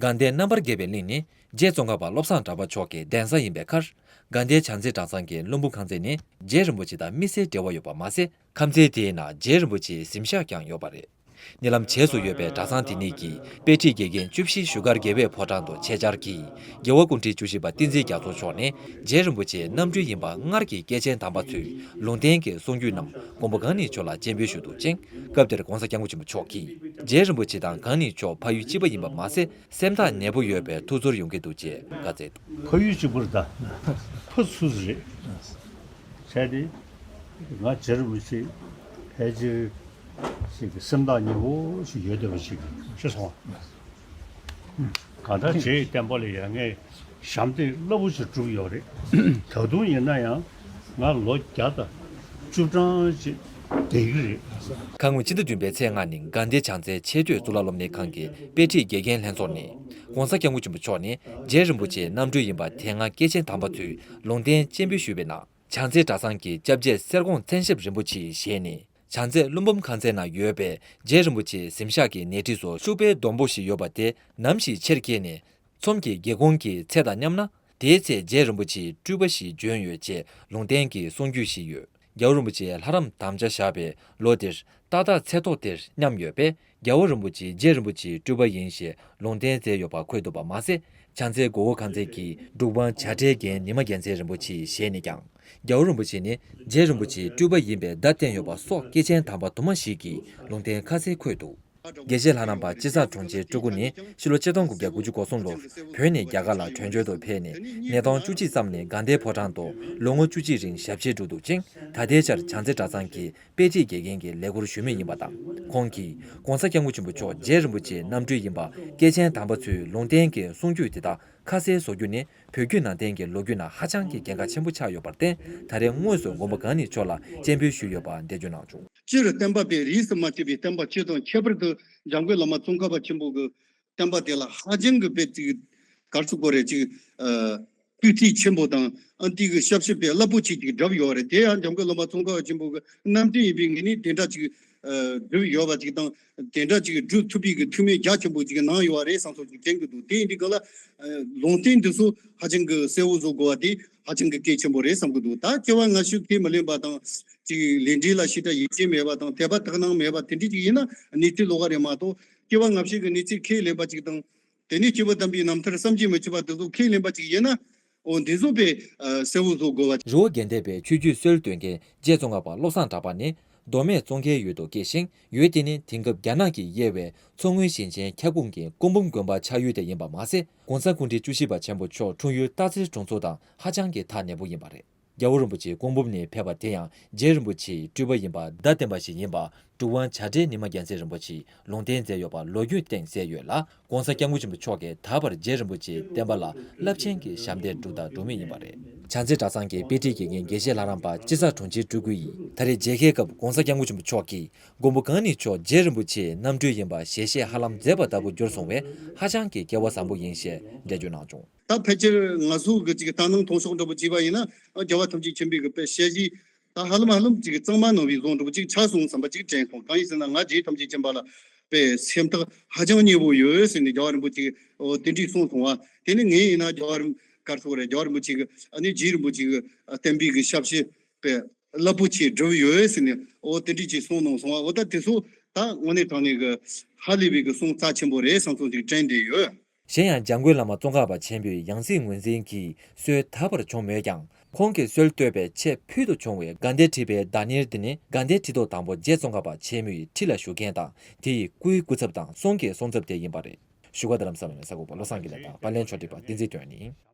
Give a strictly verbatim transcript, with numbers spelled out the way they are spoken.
དགའ་ལྡན་རྣམ་པར་རྒྱལ་བའི་གླིང་ནི་རྗེ་ཙོང་ཁ་པ་བློ་བཟང་གྲགས་པ་མཆོག་གི་གདན་ས་ཡིན་པའི་ཁར། དགའ་ལྡན་བྱང་རྩེ་གྲྭ་ཚང་གི་ཀླུ་འབུམ་ཁང་ཚན་ནི་རྗེ་རིན་པོ་ཆེ་དང་དམིགས་བསལ་འབྲེལ་བ་ཡོད་པ་མ་ཟད། ཁང་ཚན་དེའི་ནང་རྗེ་རིན་པོ་ཆེའི་གཟིམ་ཤག་ཀྱང་ཡོད་པ་རེད། ཉེ་ལམ་བྱེས་སུ་ཡོད་པའི་གྲྭ་ཚང་དེ་ཉིད་ཀྱི་དཔེ་ཁྲིད་དགེ་རྒན་བཅུ་བཞི་བཞུགས་སྒར་རྒྱལ་བའི་ཕོ་བྲང་དུ་ཆེད་བཅར་གྱིས། རྒྱལ་བ་སྐུ་ཕྲེང་བཅུ་བཞི་པ་བསྟན་འཛིན་རྒྱ་མཚོ་མཆོག་ནས་རྗེ་རིན་པོ་ཆེའི་རྣམ་སྤྲུལ་ཡིན་པ་སྔར་གྱི་སྐྱེས་ཆེན་དམ་པ་ཚོས་ལུང་བསྟན་གྱི་གསུང་རྒྱུན་རྣམས་མགོན་པོ་གང་ཉིད་མཆོག་ལ་སྤྱན་འབུལ་ཞུས་འདུག་ཅིང་། སྐབས་དེར་༧གོང་ས་༧སྐྱབས་མགོན་ཆེན་པོ་མཆོག་གིས་རྗེ་རིན་པོ་ཆེ་དང་གང་ཉིད་མཆོག་ཕ་ཡུལ་གཅིག་པ་ཡིན་པ་མ་ཟད། སེམས་ཐག་ཉེ་པོ་ཡོད་པའི་ཐུགས་ཚོར་ཡོང་གི་འདུག་ཅེས་བཀའ་སྩལ་འདུག་ཕ་ཡུལ་གཅིག་པུ་རེད་ད། ཕ་སུ་ཟིག་རེད། བྱས་ཏེ། ང་རྗེ་རིན་པོ་ཆེ་ཕལ་ཆེར་ཞིག་གི་སེམས་ཐག་ཉེ་པོ་ཞིག་ཡོད་བསྡད་པ་ཞིག་ཤེས་སོང་། གང་ལྟར་རྗེ་ཡི་བསྟན་པ་ལ་ཡ་ངས་ཞབས་འདེགས་རླབས་པོ་ཆེ་བསྒྲུབས་ཡོད་རེད། ད་དུང་ཡིན་ན་ཡང་ང་ལོ་བརྒྱ་དང་བཅུ་གྲངས་ཅིག་བསྡད་ཀྱི་རེད། ཁ་སྔོན་ཕྱི་ཟླ་བདུན་པའི་ཚེས་ལྔ་ཉིན་དགའ་ལྡན་བྱང་རྩེའི་ཆེས་མཐོའི་གཙུག་ལག་སློབ་གཉེར་ཁང་གི་དཔེ་ཁྲིད་དགེ་རྒན་ལྷན་ཚོགས་ནས་༧གོང་ས་༧སྐྱབས་མགོན་ཆེན་པོ་མཆོག་ནི་རྗེ་རིན་པོ་ཆེའི་རྣམ་སྤྲུལ་ཡིན་པ་དེ་སྔ་སྐྱེས་ཆེན་དམ་པ་ཚོས་ལུང་བསྟན་སྤྱན་འབུལ་ཞུས་པའི་ནང་། བྱང་རྩེ་གྲྭ་ཚང་གི་སྐྱབས་རྗེ་གསེར་ཀོང་མཚན་ཞབས་རིན་པོ་ཆེའི་ཞལ་ནས། བྱང་རྩེ་ཀླུ་འབུམ་ཁང་ཚན་ན་ཡོད་པའི་རྗེ་རིན་པོ་ཆེའི་གཟིམ་ཤག་གི་ཉེ་འཁྲིས་སུ་ཤུག་པའི་སྡོང་པོ་ཞིག་ཡོད་པ་དེ་ནམ་ཞིག་ཆེར་སྐྱེས་ནས། ཚོམས་ཀྱི་སྒེའུ་ཁུང་གི་ཚད་དང་མཉམ་ན། དེའི་ཚེ་རྗེ་རིན་པོ་ཆེའི་སྤྲུལ་པ་ཞིག་བྱོན་ཡོད་ཅེས་ལུང་བསྟན་གྱི་གསུང་རྒྱུན་ཞིག་ཡོད། རྒྱལ་བ་རིན་པོ་ཆེས་ལྷ་རམས་དམ་བཅའ་བཞག་པའི་ལོ་དེར་ཏག་ཏག་ཚེས་ཐོ་དེར་མཉམ་ཡོད་པས། རྒྱལ་བ་རིན་པོ་ཆེ་རྗེ་རིན་པོ་ཆེའི་སྤྲུལ་པ་ཡིན་ཞེས་ལུང་བསྟན་མཛད་ཡོད་པ་འཁོད་འདུག་པ་མ་ཟད། བྱང་རྩེ་མགོ་བོ་ཁང་ཚན་གྱི་འབྲུག་པང་བྱ་བྲལ་རྒན་ཉི་མ་རྒྱལ་མཚན་རིན་པོ་ཆེའི་ཞལ་ནས་ཀྱང་། རྒྱལ་བ་རིན་པོ་ཆེ་ནི་རྗེ་རིན་པོ་ཆེའི་སྤྲུལ་པ་ཡིན་པའི་བརྡ་བསྟན་ཡོད་པ་སོགས་སྐྱེས་ཆེན་དམ་པ་དུ་མ་ཞིག་གི་ལུང་བསྟན་ཁ་གསལ་འཁོད་འདུག་དགེ་བཤེས་ལྷ་རམས་པ་དཔྱིད་གསར་དྲུང་ཆེ་སྤྲུལ་སྐུ་ནི་ཕྱི་ལོ་ཆིག་སྟོང་དགུ་བརྒྱ་དགུ་བཅུ་གོ་གསུམ་ལོར་བོད་ནས་རྒྱ་གར་ལ་བྲོས་བྱོལ་དུ་ཕེབས་ནས། ཉིས་སྟོང་བཅུ་གཅིག་ཙམ་ནས་དགའ་ལྡན་ཕོ་བྲང་དུ་ལོ་ངོ་བཅུ་གཅིག་རིང་ཞབས་ཕྱི་བསྒྲུབས་འདུག་ཅིང་། ད་ལྟའི་ཆར་བྱང་རྩེ་གྲྭ་ཚང་གི་དཔེ་ཁྲིད་དགེ་རྒན་གྱི་ལས་ཁུར་ཞུ་མུས་ཡིན་པ་དང་། ཁོང་གིས་༧གོང་ས་༧སྐྱབས་མགོན་ཆེན་པོ་མཆོག་རྗེ་རིན་པོ་ཆེའི་རྣམ་སྤྲུལ་ཡིན་པ་སྐྱེས་ཆེན་དམ་པ་ཚོའི་ལུང་བསྟན་གྱི་གསུང་རྒྱུན་དེ་དག་ཁ་གསལ་བཟོ་རྒྱུ་ནི་བོད་བརྒྱུད་ནང་བསྟན་གྱི་ལོ་རྒྱུས་ནང་ཧ་ཅང་གི་གལ་འགངས་ཆེན་པོ་ཆགས་ཡོད་པར་བརྟེན། ད་རེས་དངོས་སུ་མགོན་པོ་གང་ཉིད་མཆོག་ལ་སྤྱན་འབུལ་ཞུས་ཡོད་པ་འགྲེལ་བརྗོད་གནང་བྱུང་། སྤྱིར་བསྟན་པ་དཔེ་རིས་སུ་མ་ཆད་པའི་བསྟན་པ་སྤྱི་དང་། ཁྱད་པར་དུ་འཇམ་མགོན་བླ་མ་ཙོང་ཁ་པ་ཆེན་པོ་གི་བསྟན་པ་དེ་ལ་ཧ་ཅང་གི་དཔེ་ཅིག་གར་སོ་གོ་རེ་ཅིག་ཨ་སྤུས་ཚད་ཆེན་པོ་དང་། ཨ་འདི་གི་ཞབས་ཕྱི་དཔེ་རླབས་པོ་ཆེ་ཅིག་བསྒྲུབས་ཡོད་རེད། དེ་ཡང་འཇམ་མགོན་བླ་མ་ཙོང་ཁ་པ་ཆེན་པོ་གི་རྣམ་འདྲེན་ཡིན་པའི་ངོས་ནས་དེ་འདྲ་ཅིག་ཨ་བསྒྲུབས་ཡོད་པ་ཅིག་དང་། དེ་འདྲ་ཅིག་བསྒྲུབ་ཐུབ་པའི་གི་ཐུགས་སྨོན་རྒྱ་ཆེན་པོ་ཅིག་གནང་ཡོད་རེད་བསམ་སོགས་ཅིག་དྲན་གི་འདུག་དེ་ཡིན་དུས་གང་ལ་ཨ་ལུང་བསྟན་འདི་ཚོ་ཧ་ཅང་གི་གསལ་བོ་བཟོ་དགོས་པ་དེ་ཧ་ཅང་གི་གལ་ཆེན་པོ་རེད་བསམ་གི་འདུག་ད་སྐྱེ་བ་སྔ་ཕྱི་ཁས་མི་ལེན་པ་དང་། ཅིག་ལས་འབྲས་ལ་ཞེ་དྲག་ཡིད་ཆེས་མེད་པ་དང་། དད་པ་དག་སྣང་མེད་པ་དེ་འདྲ་ཅིག་ཡིན་ན་གནས་ཚུལ་ལོགས་ཀ་རེད་མ་གཏོགས། སྐྱེ་བ་སྔ་ཕྱི་གི་གནས་ཚུལ་ཁས་ལེན་པ་ཅིག་དང་། དེ་ནས་སྐྱེས་བུ་དམ་པའི་རྣམ་ཐར་བསམ་གྱིས་མི་ཁྱབ་པ་དེ་ཚོ་ཁས་ལེན་པ་ཅིག་ཡིན་ན། འོ་འདི་ཚོ་དཔེ་ཨ་གསལ་བོ་བཟོ་དགོས་པ། རི་བོ་དགེ་ལྡན་པའི་ཆོས་བརྒྱུད་སྲོལ་འདོན་མཁན་རྗེ་ཙོང་ཁ་པ་བློ་བཟང་གྲགས་པ་ནི་མདོ་སྨད་ཙོང་ཁའི་ཡུལ་དུ་སྐྱེས་ཤིང་། ཡུལ་དེ་ནི་དེང་སྐབས་རྒྱ་ནག་གིས་དབྱེ་བའི་མཚོ་སྔོན་ཞིང་ཆེན་ཁྱབ་ཁོངས་ཀྱི་ཀོང་འབུམ་དགོན་པ་ཆགས་ཡུལ་དེ་ཡིན་པ་མ་ཟད། ༸གོང་ས་སྐུ་ཕྲེང་བཅུ་བཞི་པ་ཆེན་པོ་མཆོག་འཁྲུངས་ཡུལ་སྟག་འཚེར་དྲུང་འཚོ་དང་ཧ་ཅང་གི་ཐག་ཉེ་པོ་ཡིན་པ་རེད། རྒྱལ་བ་རིན་པོ་ཆེ་ཀོང་འབུམ་ནས་ཕེབས་པ་དེ་ཡང་རྗེ་རིན་པོ་ཆེའི་སྤྲུལ་པ་ཡིན་པ་བརྡ་བསྟན་པ་ཞིག་ཡིན་པ་འབྲུག་པང་བྱ་བྲལ་ཉི་མ་རྒྱལ་མཚན་རིན་པོ་ཆེས་ལུང་བསྟན་མཛད་ཡོད་པ་ལོ་རྒྱུས་སྟེང་གསལ་ཡོད་ལ། ༸གོང་ས་༸སྐྱབས་མགོན་ཆེན་པོ་མཆོག་གིས་ད་བར་རྗེ་རིན་པོ་ཆེའི་བསྟན་པ་ལ་རླབས་ཆེན་གྱི་ཞབས་འདེགས་བསྒྲུབས་དང་སྒྲུབ་མུས་ཡིན་པ་རེད། བྱང་རྩེ་གྲྭ་ཚང་གི་དཔེ་ཁྲིད་དགེ་རྒན་དགེ་བཤེས་ལྷ་རམས་པ་དཔྱིད་གསར་དྲུང་ཆེ་སྤྲུལ་སྐུ་ཡིས། ད་རེས་མཇལ་ཁའི་སྐབས་༸གོང་ས་༸སྐྱབས་མགོན་ཆེན་པོ་མཆོག་གིས་མགོན་པོ་གང་ཉིད་མཆོག་རྗེ་རིན་པོ་ཆེའི་རྣམ་སྤྲུལ་ཡིན་པ་ཞལ་བཞེས་ཧ་ལམ་མཛད་པ་ལྟ་བུ་གྱུར་སོང་བས། ཧ་ཅང་གི་སྐལ་བ་བཟང་པོ་ཡིན་ཞེས་འགྲེལ་བརྗོད་གནང་བྱུང་། ད་ཕལ་ཆེར་ང་ཚོ་གི་ཅིག་ལྟ་སྣང་མཐོང་ཕྱོགས་འདྲ་པོ་བྱས་པ་ཡིན་ན། རྒྱལ་བ་ཐམས་ཅད་མཁྱེན་པའི་གི་དཔེ་ཞལ་བཞེས་ད་ཧ་ལམ་ཧ་ལམ་ཅིག་གཙང་མ་ནང་བའི་བཟོ་འདྲ་པོ་ཅིག་ཆགས་སོང་བསམ་པ་ཅིག་དྲན་སོང་། གང་ཡིན་ཟེར་ན་ང་རྗེ་ཐམས་ཅད་མཁྱེན་པ་ལ་དཔེ་སེམས་ཐག་ཧ་ཅང་ཉེ་བོ་ཡོད་ཟེར་ནས་རྒྱལ་བ་རིན་པོ་ཆེ་འོ་དེ་འདྲས་གསུངས་སོང་བ། དེ་ནི་ངས་ཡིན་ན་རྒྱལ་བ་རིན་གར་སོགས་རེད། རྒྱལ་བ་རིན་པོ་ཆེ་གི་ཨ་ནི་རྗེ་རིན་པོ་ཆེ་གི་བསྟན་པའི་གི་ཞབས་ཕྱི་དཔེ་རླབས་པོ་ཆེ་བསྒྲུབས་ཡོད་ཟེར་ནས་འོ་དེ་འདྲས་ཅིག་གསུངས་གནང་སོང་བ། འོ་ད་དེ་ཚོ་ད་དངོས་གནས་དྲང་གནས་གི་ཧ་ལས་པའི་གི་གསུང་རྩ་ཆེན་པོ་རེད་བསམ་སོང་ཅིག་དྲན་བསྡད་ཡོད། གཞན་ཡང་འཇམ་མགོན་བླ་མ་ཙོང་ཁ་པ་ཆེན་པོའི་ཡང་སྲིད་ངོས་འཛིན་གྱི་སྲོལ་ད་བར་བྱུང་མེད་ཀྱང་། ཁོང་གི་སྲོལ་བཏོད་པའི་ཆེས་ཕུལ་དུ་བྱུང་བའི་དགའ་ལྡན་ཁྲི་པའི་བདག་གཉེར་འདི་ནི་དགའ་ལྡན་ཁྲི་ཐོག་དང་པོ་རྗེ་ཙོང་ཁ་པ་ཆེན་མོའི་ཁྲི་ལ་བཞུགས་མཁན་དང་། དེ་ཡི་སྐུའི་སྐུ་ཚབ་དང་གསུང་གི་གསུང་ཚབ་དེ་ཡིན་པ་རེད། བཞུགས་སྒར་རྡ་རམ་ས་ལ་ནས་གསར་འགོད་པ་བློ་བཟང་དགེ་ལེགས་དང་པར་ལེན་ཕྱོགས་སྒྲིག་པ་བསྟན་འཛིན་དོན་གཉིས།